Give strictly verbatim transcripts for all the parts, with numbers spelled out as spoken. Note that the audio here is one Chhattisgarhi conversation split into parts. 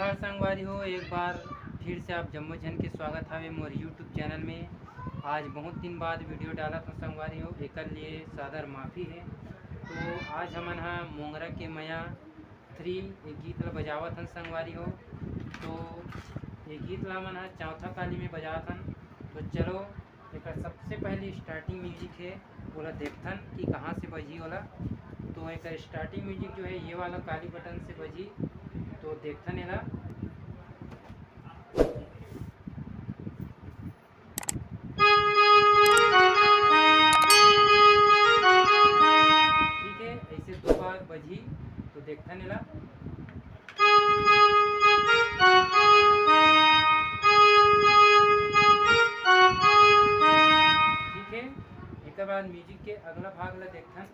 नमस्कार संगवारी हो, एक बार फिर से आप जम्मो झन के स्वागत हवे मोर YouTube चैनल में। आज बहुत दिन बाद वीडियो डालत हूँ संगवारी हो, एकर लिए सादर माफ़ी है। तो आज हमन हा मोंगरा के मया थ्री ये गीत ला बजावत हन संगवारी हो। तो ये गीत ला हमन हा चौथा काली में बजावत हन। तो चलो, एकर सबसे पहले स्टार्टिंग म्यूजिक है, ओला देखथन कि कहाँ से बजी ओला। तो एकर स्टार्टिंग म्यूजिक जो है ये वाला काली बटन से बजी। तो देखथन एला। ठीक है, ऐसे दो बार बजी। तो देखथन एला। ठीक है, एकर बाद म्यूजिक के अगला भाग ला देखथन।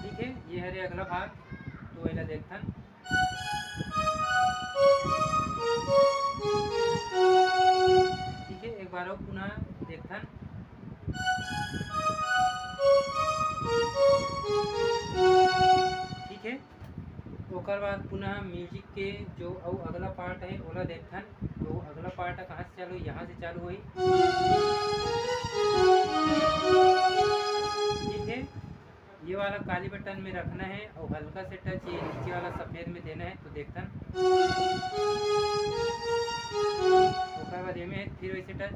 ठीक है, ये हरे अगला भाग, तो एला देखथन। ठीक है, एक बार और पुनः देखथन। ठीक है, ओकर बाद पुनः म्यूजिक के जो अउ अगला पार्ट है ओला देखथन। तो अगला पार्ट कहाँ से चालू, यहाँ से चालू होही। ठीक है, ये वाला काली बटन में रखना है और हल्का से टच ये नीचे वाला सफेद में देना है। तो देखथन, ओकर बाद एमे फिर वैसे टच।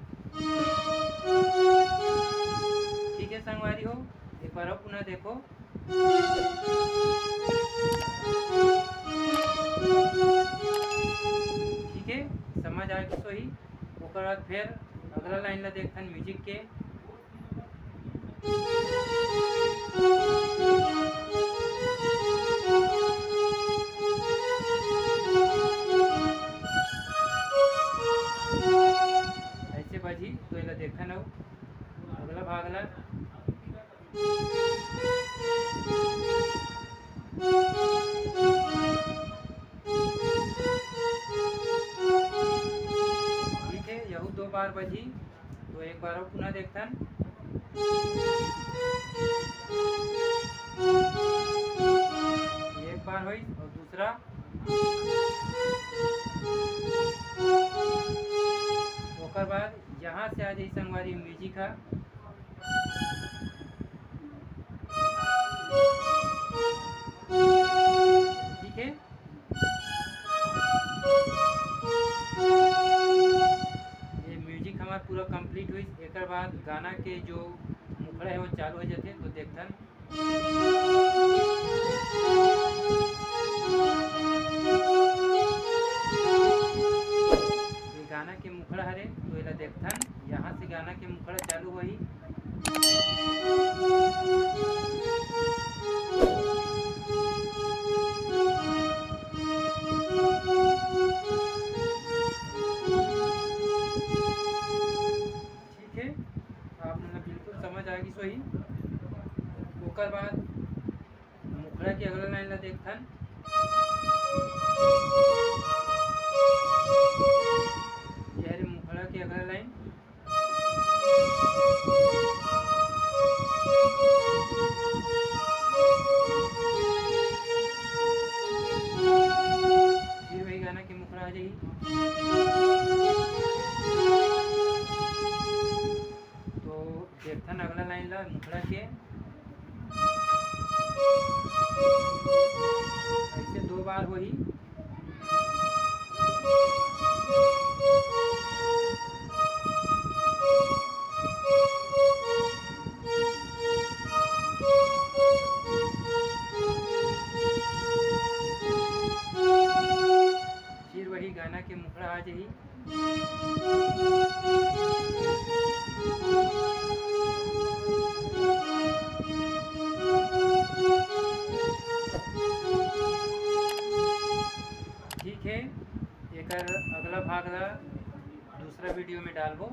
ठीक है संगवारी हो, एक बार और पुनः देखो। ठीक है, समझ आ गई सोही। ओकर बाद फिर अगला लाइन ला देखथन म्यूजिक के। ऐसे बजी तो एला देखथन अउ अगला भाग ला। ठीक है, यहू दो बार बजी, तो एक बार और पुनः देखथन। एक बार होई और दूसरा। ओकर बाद यहाँ से आ जाई संगवारी म्यूजिक हा। ठीक है, ये म्यूजिक हमार पूरा कंप्लीट हुई। एकर बाद गाना के जो मुखड़ा है वो चालू हो जाते, तो देखथन। ये गाना के मुखड़ा हरे, तो एला देखथन, यहाँ से गाना के मुखड़ा चालू होही। ठीक है, आप मन ला बिल्कुल समझ आ गई सोही। ओकर बाद मुखड़ा के अगला लाइन ला देखथन। ये हरे मुखड़ा के अगला लाइन। फिर वही गाना के मुखड़ा आ जाही। तो देखथन अगला लाइन ला मुखड़ा के। ऐसे दो बार होही। फिर वही गाना के मुखड़ा आ जाही। ठीक है, एकर अगला भाग ला दूसरा वीडियो में डालबो।